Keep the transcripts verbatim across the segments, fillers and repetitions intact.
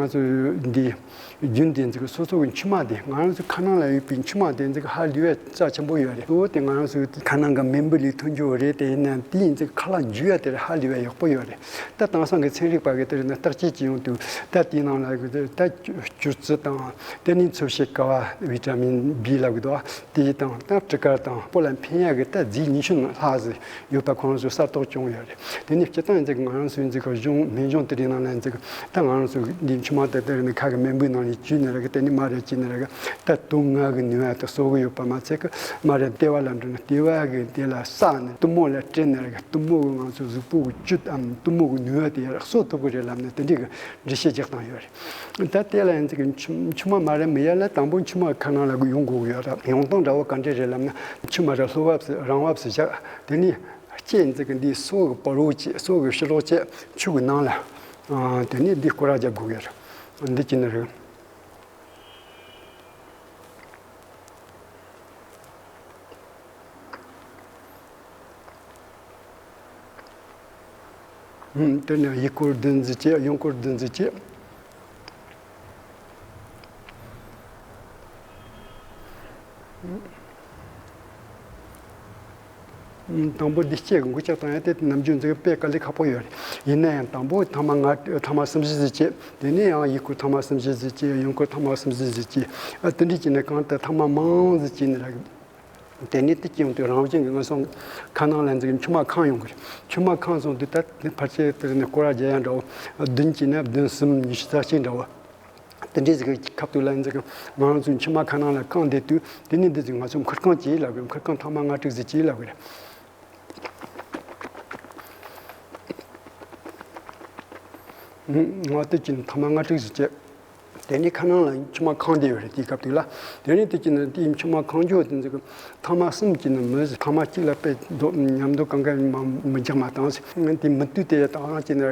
ང་ཚོ་འདི་རྒྱུན་དེ་ཚོ་གི་སོ་སོ་གི་མཆི་མ་དེ། ང་རང་ཚོ་ཁ་ནང་ལ་ཡོད་པའི་མཆི་མ་དེ་ཚོ་གི་ཧ་ལས་པའི་རྩ་ཆེན་པོ་ཡོད་རེད། གཙོ་བོ་དེ་ང་རང་ཚོ་ཁ་ནང་གི་མེ་འབུ་ལས་ཐོན་རྒྱུ་རེད། དེ་ཡིན་ན་དེ་ཡིན་ཚེ་ཁ་ལག་འཇུ་ཡ་དེ་ཧ་ལས་པའི་ཡག་པོ་ཡོད་རེད། ད་དེང་སང་གི་ཚན་རིག་པ་གི་དེ་རེད་ན་བརྟག་དཔྱད་ཅིག་ཡོང་དུས། ད་དེའི་ནང་ལ་གི་ད་སྐྱུར་རྩི་དང་། དེ་ནས་འཚོ་བྱེད་ཀ་བ་བི་ཊ་མིན་བི་ལབ་གི་འདུག་དེ་དང་ད་སྤྲི་དཀར་དང་། སྤུ་ལ་ཕན་ཡག་གི་ད་རྫས་ཉི་ཤུ་ལྷག་ཙམ་ཡོད་པ་ཁོང་ཚོས་གསར་རྟོགས་བྱུང་ཡོད་རེད། དེ་ནས་སྤྱིར་བཏང་ཡིན་ཚེ་ང་རང་ཚོའི་ཡིན་ཚེ་གི་གཞུང་སྨན་གཞུང་དེ་རིགས་ནང་ལ་ཡིན་ཚེ་གི་ད་ང་རང་ཚོ་འདི་མཆི་མ་དེ་དེ་རིགས་ནི་ཁ་གི་མེ་འབུའི་ནང་ནས་བཅུས་ནི་རེད་གི། དེ་ནས་མར་རེ་བཅུས་ནི་རེད་གི། ད་དུག་ལྔ་གི་ནུས་པ་དེ་གསོ་གི་ཡོད་པ་མ་ཚད་གི། མར་རེ་ལྟེ་བ་ལ་འགྲོ་ནི། ལྟེ་བ་གི་དེ་ལ་བསགས་ནི། གཏུམ་མོ་ལ་སྤྲད་ནི་རེད་གི། གཏུམ་མོ་གི་ང་ཚོ་གཟུགས་པོ་གི་བཅུད་དམ་གཏུམ་མོ་གི་ནུས་པ་དེ་ཡར་གསོ་ཐུབ་གི་རེད་ལབ་ནི་དེ་འདྲའི་གི་འགྲེལ་བཤད་རྒྱག་སྟངས་ཡོད་རེད། ད་དེ་ལ་ཡིན་ཚེ་གི་མཆི་མཆི་མ་མར་རེ་མི་ཡལ་ལ་དང་པོ་མཆི་མ་ཁ་ནང་ལ་གི་ཡོང་དགོས་ཡོད་རེད། ཡོང་སྟངས་འདྲ་བོ་ག་འདྲས་རེད་ལབ་ན། མཆི་མ་རེ་ལྷོ་བབས་སུ་རང་བབས་སུ་བཞག་དེ་ནས་ལྕེ་ཡིན་ཚེ་གི་འདི་སོ་གི་བར་བོ་བྱས། སོ་གི་ཕྱི་ལོགས་བྱས། ཆུ་གི་ནང་ལ། ཨ། དེ་ནས་འདི་སྐོར་ར་རྒྱག་དགོས་ཡོད་རེད། འདི་གྱིས་ནི་རེད། ཨུམ། དེ་ནས་ཡིད་སྐོར་བདུན་ཙམ་བྱས། གཡོན་སྐོར་བདུན་ཙམ་བྱས། ཨུམ། དང་པོ་འདི་ལྕེ་གི་འགུལ་སྐྱོད་བཏང་ཡ་དེ་ནམ་རྒྱུན་ཚོ་དཔེ་དཀའ་ལས་ཁག་པོ་ཡོད་རེད། ཡིན་ན་ཡང་དང་པོ་ཐ་མ་ལྔ། ཐ་མ་གསུམ་བཞི་ཙམ་བྱས། དེ་ནས་ཡང་ཡིད་སྐོར་ཐ་མ་གསུམ་བཞི་ཙམ་བྱས། གཡོན་སྐོར་ཐ་མ་གསུམ་བཞི་ཙམ་བྱས། ཨ། དེ་འདྲ་བྱས་ནས་གང་ལྟར་ཐ་མ་མང་ཙམ་བྱས་ནས་ར། དེ་ནས་དེ་སྐྱེ་ཡོང་དུས་རང་བཞིན་གྱིས་ང་ཚོ་ཁ་ནང་ལ་འཛིན་མཆི་མ་ཁེངས་ཡོང་གི་རེད། མཆི་མ་ཁེངས་སོང་དུས་ད་དེ་ཕལ་ཆེར་དེ་ནས་སྐོར་ར་རྒྱག་ཡ་འདྲ་བོ། བདུན་གྱིས་ན་བདུན་གསུམ་ཉི་ཤུ་རྩ་གཅིག་འདྲ་བོ། དེ་འདྲའི་ཟིག་གི་ཁ་ཐུག་ལ་འཛིན་ང་རང་ཚོའི་མཆི་མ་ཁ་ནང་ལ་ཁེངས་བསྡད་དུས། དེ་ནས་འདི་ཟིག་ང་ཚོ་མཁུར་ཁེངས་བྱེད་ལབ་དགོས། མཁུར་ཁེངས་ཐ་མ་ལྔ་དྲུག་ཟིག་བྱེད་ལབ་དགོས་རེད། ང་དེ་གྱིས་ཐ་མ་ལྔ་དྲུག་ཟིག་བྱས། དེ་ནས་ཁ་ནང་ལ་མཆི་མ་ཁེངས་བསྡད་ཡོད་རེད། དེའི་སྐབས་དུས་ལ། དེ་ནས་དེ་གྱིས་ནི་དེའི་མཆི་མ་ཁེངས་རྒྱུ་དེ་ཚོ་གི་ཐ་མ་གསུམ་གྱིས་ནི་མི་ཟིག་ཐ་མ་གཅིག་ལ་དཔེ་མདོ་ཉམས་མདོ་གང་ག་མ་མི་རྒྱག་མ་བཏང་ཟིག་དེ་མི་དུས་དེ་ད་རང་གྱིས་ནི།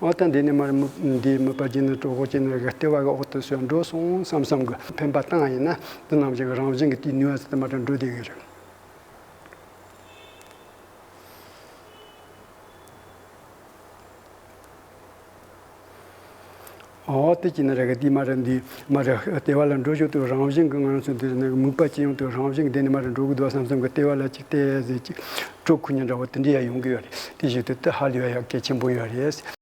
ཨོ། ད་འདི་ནས་མར་མི་འདི་མིད་པ་གྱིས་ནི་གྲོད་ཁོག་གྱིས་ནི་ལྟེ་བ་གི་འོག་ཏུ་སོས་འགྲོ་སོང་བསམ་བསམ་གི་འཕེན་པ་བཏང་ཡིན་ན། དེ་ནམ་ཞིག་རང་བཞིན་གྱིས་དེའི་ནུས་པ་ཟིག་དེ་མར་འགྲོ་བསྡད་ཀྱི་རེད། ཨོ། དེ་གྱིས་ནི་ར་གི་དེ་མར་འདི་མར་ལྟེ་བ་ལ་འགྲོ་ཞོར་དུ་རང་བཞིན་གྱིས་ང་རང་ཚོ་འདི་ནི་མིད་པ་ཅི་ཡོང་དུས་རང་བཞིན་གྱིས་དེ་ནས་མར་འགྲོ་གི་འདུག་བསམ་བསམ་གི་ལྟེ་བ་ལ་ཅིག་བལྟས་ཟེར། ཅིག་གྲོད་ཁོག་ཉིན་འདྲ་བོ་དེ་འདྲ་ཡང་ཡོང་གི་ཡོད་རེད། དེ་བཞིན་དུ་དེ་ཧ་ལས་པ་ཡང་གལ་ཆེན་པོ་ཡོད་རེད།